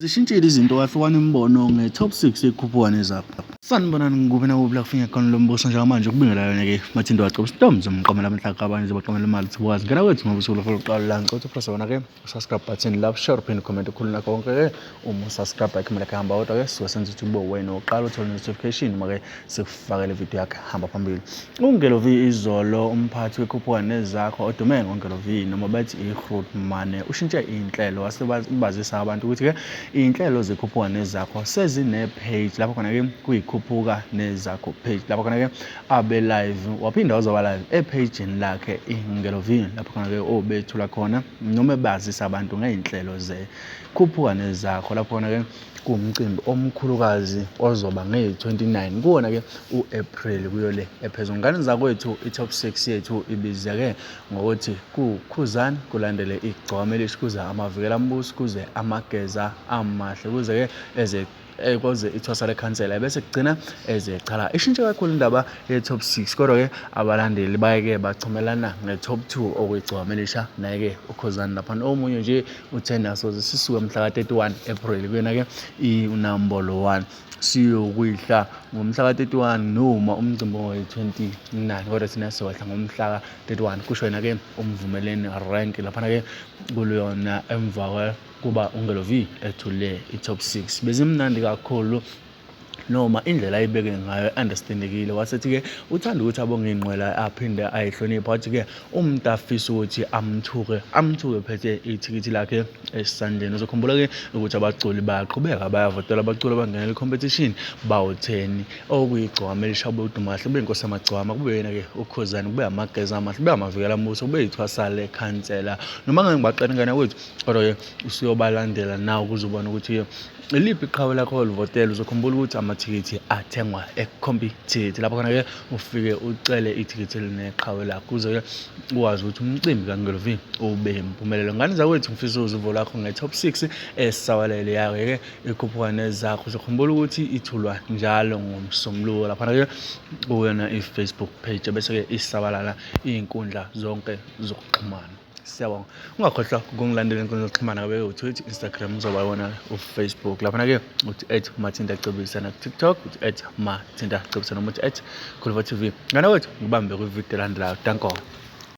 Zishintshile izinto kwahlukana imibono nge-top 6 ekhuphuka nezapha. Sanibonani ngikuphi nakuphi la kufinya khona lo mbuso njengamanje ukubingela yona-ke Mathindo wagcoba isitombi zomqamela amahlaka abanye zibaqamela imali thibukazi ngena kwethu ngoba usuku lokuqala la ngicela ukuthi upresse wona-ke usubscribe button lapho share uphinde comment ukhulu nakho konke-ke uma usubscribe ayikho imali hamba kodwa-ke suke senza ukuthi kube wena uqala uthole notification uma-ke sikufakele ividiyo yakhe hamba phambili. UNgelo V izolo umphathi wekhuphuka nezakho odume ngoNgelo V noma bethi iGrootmane ushintshe iy'nhlelo wasebazisa abantu ukuthi-ke iy'nhlelo zekhuphuka nezakho sezine-page lapho khona-ke kuyikhuphuka nezakho page lapho khona-ke abe live waphinda wazoba live ephejini lakhe iNgelo V lapho khona-ke obethula khona noma ebazisa abantu ngey'nhlelo zekhuphuka nezakho lapho khona-ke Kuwumcimbi omkhulukazi ozoba ngeyi-29 kuwona-ke u-Ephreli kuyo le ephezulu. Ngane zakwethu i-top 6 yethu ibizeke ngokuthi kukhuzani kulandele igcokama elisha kuze amavikela mbuso kuze amageza amahle kuze-ke eze koze ithwasa lekhansela bese kugcina ezechala ishintshe kakhulu indaba ye-top 6 kodwa-ke abalandeli bayeke bachomelana nge-top 2 okuyigcokama elisha naye-ke ukhuzani laphana omunye nje Uthe naso sisuke mhla ka-31 April kuyena-ke unombolo 1 siyokwihla ngomhla ka-31 noma umcimbi ongoyi-29 kodwa thina siyokwehla ngomhla ka-31 kusho yena-ke umvumeleni rank laphana-ke kuluyona emva kuba ungelo V ethule i-top 6 bezimnandi kakhulu noma indlela ayibeke ngayo understandekile wasethi-ke uthanda ukuthi abonge iy'nqwela aphinde ayihloniphe wathi-ke umuntu afisa ukuthi amthuke amthuke phethe ithikithi lakhe esandleni uzokhumbula-ke ukuthi abaculi bayaqhubeka bayavotela abaculi abangenela i-competition bawu-10 okuyigcwama elisha kube udumahle kube inkosi yamagcwama kube yena-ke ukhuzane kube amageza amahle kube amavikela mbuso kube ithwasa lekhansela noma ngeke ngibaqene ngane kwethu kodwa-ke usuyobalandela nawe ukuze ubone ukuthi Iliphi iqhawe lakho olivotela uzokhumbula ukuthi amathikithi athengwa ekhompithithi lapho khona-ke ufike ucele ithikithi elineqhawe lakho ukuze-ke uwazi ukuthi umcimbi kaNgelo V ube yimpumelelo. Ngane zakwethu ngifisa ukuzwa uvo lwakho nge-top 6 esawalele yayo-ke ikhuphuka nezakho. Uzokhumbula ukuthi ithulwa njalo ngoMsombuluko laphana-ke kuyona i-Facebook page bese-ke isabalala iy'nkundla zonke zokuxhumana. Siyabonga. Ungakhohlwa ukungilandela enkundleni zokuxhumana kabe uTwitter, Instagram uzoba yona uFacebook. Laphana ke uthi @mathinta cebisa na TikTok uthi @mathinta cebisa noma uthi @khulva TV. Ngane wethu ngibambe kwivideo elandelayo. Danko.